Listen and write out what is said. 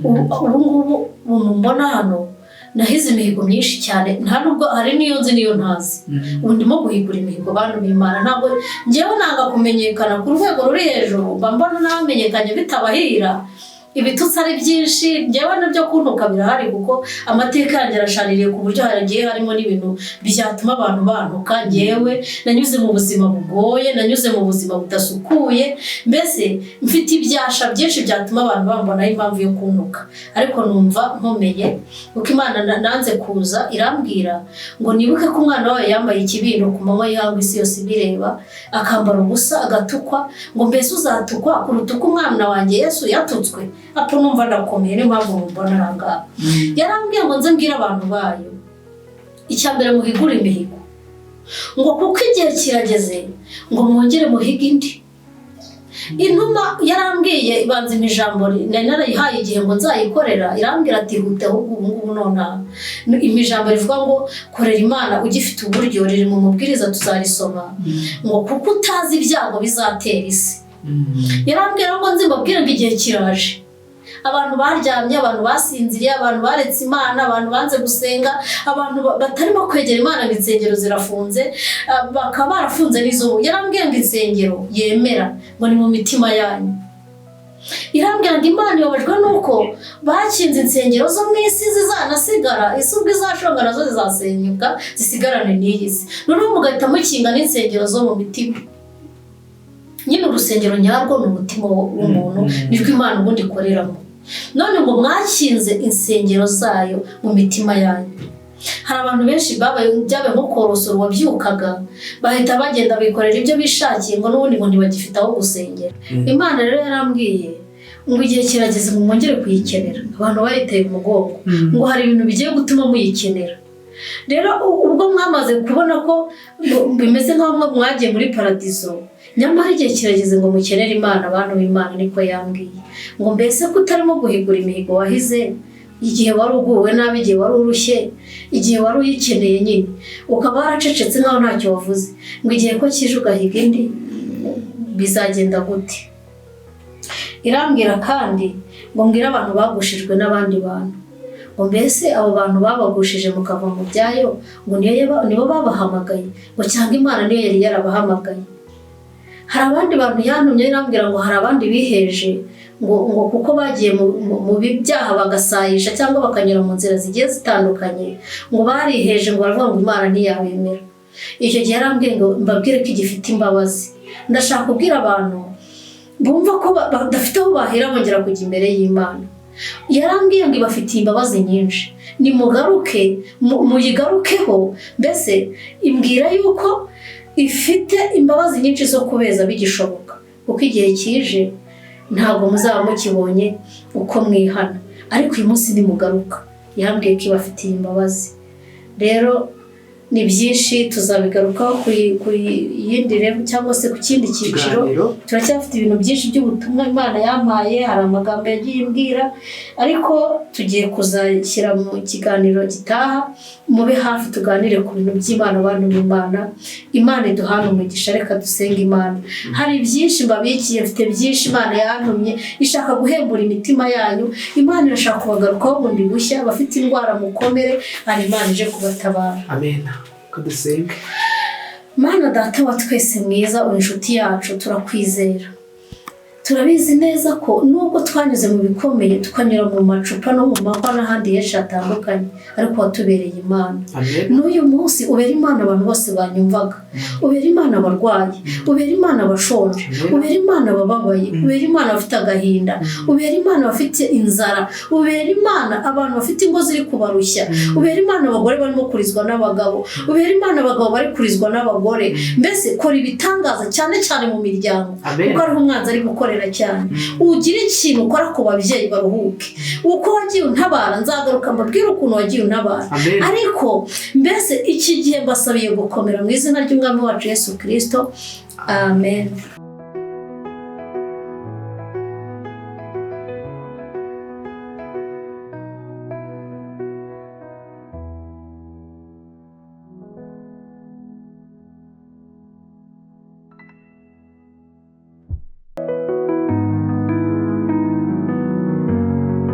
Ubu ngubu mbona hano nahize imihigo myinshi cyane, nta nubwo hari n'iyo nzi n'iyo ntazi. Ubu ndimo guhigura imihigo, bantu b'Imana. Ntabwo ngewe nanga kumenyekana ku rwego ruri hejuru, mba mbona n'abamenyekanye bitabahira, ibitutsi ari byinshi. Ngewe nabyo kuntuka birahari, kuko amateka yanjye arashaririye ku buryo hagiye harimo n'ibintu byatuma abantu bantuka. Ngewe nanyuze mu buzima bugoye, nanyuze mu buzima budasukuye, mbese mfite ibyasha byinshi byatuma abantu bambonaho impamvu yo kuntuka. Ariko numva nkomeye kuko Imana nanze kuza irambwira ngo nibuke ko umwana wayo yambaye ikibindo ku manywa y'ihangu, isi yose ibireba, akambara ubusa, agatukwa, ngo mbese uzatukwa kuruta uko umwana wanjye Yesu yatutswe? Apo numva ndakomeye, niyo mpamvu mubona aha ngaha. Yarambwiye ngo nze mbwire abantu bayo, icya mbere muhigure imihigo, ngo kuko igihe kirageze ngo mwongere muhige indi. Intumwa yarambwiye ibanza ijambo nari narayihaye igihe ngo nzayikorera, irambwira ati: "Hute ahubwo ubu ngubu nonaha." Ijambo rivuga ngo korera Imana ugifite uburyo, riri mu Mubwiriza, tuzarisoma, ngo kuko utazi ibyago bizatera isi. Yarambwira ngo nzi mbabwire ngo igihe kiraje. Abantu baryamye, abantu basinziriye, abantu baretse Imana, abantu banze gusenga, abantu batarimo kwegera Imana, ngo insengero zirafunze, bakaba barafunze n'izo. Yarambwiye ngo insengero yemera ngo ni mu mitima yanyu. Irambwira ngo Imana ibabajwe nuko bakinze insengero zo mu isi zizanasigara, isi ubwo izashonga nazo zizasenyuka zisigarane n'iyi si, noneho mugahita mukinga n'insengero zo mu mitima. Nyine urusengero nyarwo ni umutima w'umuntu, nirwo Imana ubundi ikoreramo. None ngo mwakinze insengero zayo mu mitima yanyu. Hari abantu benshi babaye byabaye nko korosora uwabyukaga, bahita bagenda bikorera ibyo bishakiye, ngo n'ubundi ngo ntibagifite aho gusengera. Imana rero yarambwiye ngo igihe kirageze ngo mwongere kuyikenera. Abantu bayiteye umugongo, ngo hari ibintu bigiye gutuma muyikenera. Rero ubwo mwamaze kubona ko bimeze nk'aho mwagiye muri paradizo, nyamara igihe kirageze ngo mukenere Imana, abantu b'Imana. Niko yambwiye ngo mbese ko utarimo guhigura imihigo wahize igihe wari uguwe nabi, igihe wari urushye, igihe wari uyikeneye nyine, ukaba waracecetse nk'aho ntacyo wavuze, ngo igihe ko kije ugahiga indi, bizagenda gute? Irambwira kandi ngo mbwire abantu bagushijwe n'abandi bantu, ngo mbese abo bantu babagushije mukava mu byayo, ngo nibo babahamagaye, ngo cyangwa Imana niyo yari yarabahamagaye? Hari abandi bantu yantumye, irambwira ngo hari abandi biheje, ngo kuko bagiye mu byaha, bagasayisha cyangwa bakanyura mu nzira zigiye zitandukanye, ngo bariheje, ngo baravuga ngo Imana ntiyabemera. Icyo gihe yarambwiye ngo mbabwire ko igifite imbabazi. Ndashaka kubwira abantu bumva ko badafite aho bahera bongera kujya imbere y'Imana. Yarambwiye ngo ibafitiye imbabazi nyinshi, nimugaruke, muyigarukeho. Mbese imbwira yuko ifite imbabazi nyinshi zo kubeza bigishoboka, kuko igihe kije ntabwo muzaba mukibonye uko mwihana, ariko uyu munsi nimugaruka, yambwiye ko ibafitiye imbabazi. Rero ni byinshi, tuzabigarukaho ku yindi level cyangwa se ku kindi cyiciro. Ikiganiro. Turacyafite ibintu byinshi by'ubutumwa Imana yampaye, hari amagambo yagiye imbwira, ariko tugiye kuzashyira mu kiganiro gitaha. Mube hafi tuganire ku bintu by'Imana, abantu b'Imana. Imana iduhane umugisha. Reka dusenge Imana. Hari byinshi mbabikiye, mfite byinshi Imana yantumye, ishaka guhembura imitima yanyu. Imana irashaka kubagarukaho bundi bushya. Abafite indwara mukomere, hari Imana ije kubatabara. Amen, ko dusenge. Mana Data wa twese mwiza, uri inshuti yacu, turakwizera. Turabizi neza ko nubwo twanyuze mu bikomeye, tukanyura mu macupa no mu mahwa n'ahandi henshi hatandukanye, ariko watubereye Imana. Amen. N'uyu munsi ubera Imana abantu bose banyumvaga, ubera Imana abarwayi, ubera Imana abashonje, Amen. ubera Imana abababaye, ubera Imana abafite agahinda, ubera Imana abafite inzara, ubera Imana abantu bafite ingo ziri kubarushya, ubera Imana abagore barimo kurizwa n'abagabo, ubera Imana abagabo bari kurizwa n'abagore. Mbese kora ibitangaza cyane cyane mu miryango, Amen. kuko ariho umwanzi ari gukorera cyane. Ugire ikintu ukora ku babyeyi baruhuke. Uko wagiye untabara, nzagaruka mbabwire ukuntu wagiye untabara. Amen. Ariko mbese iki gihe mbasabiye gukomera mu izina ry'Umwami wacu Yesu Kirisito, amen.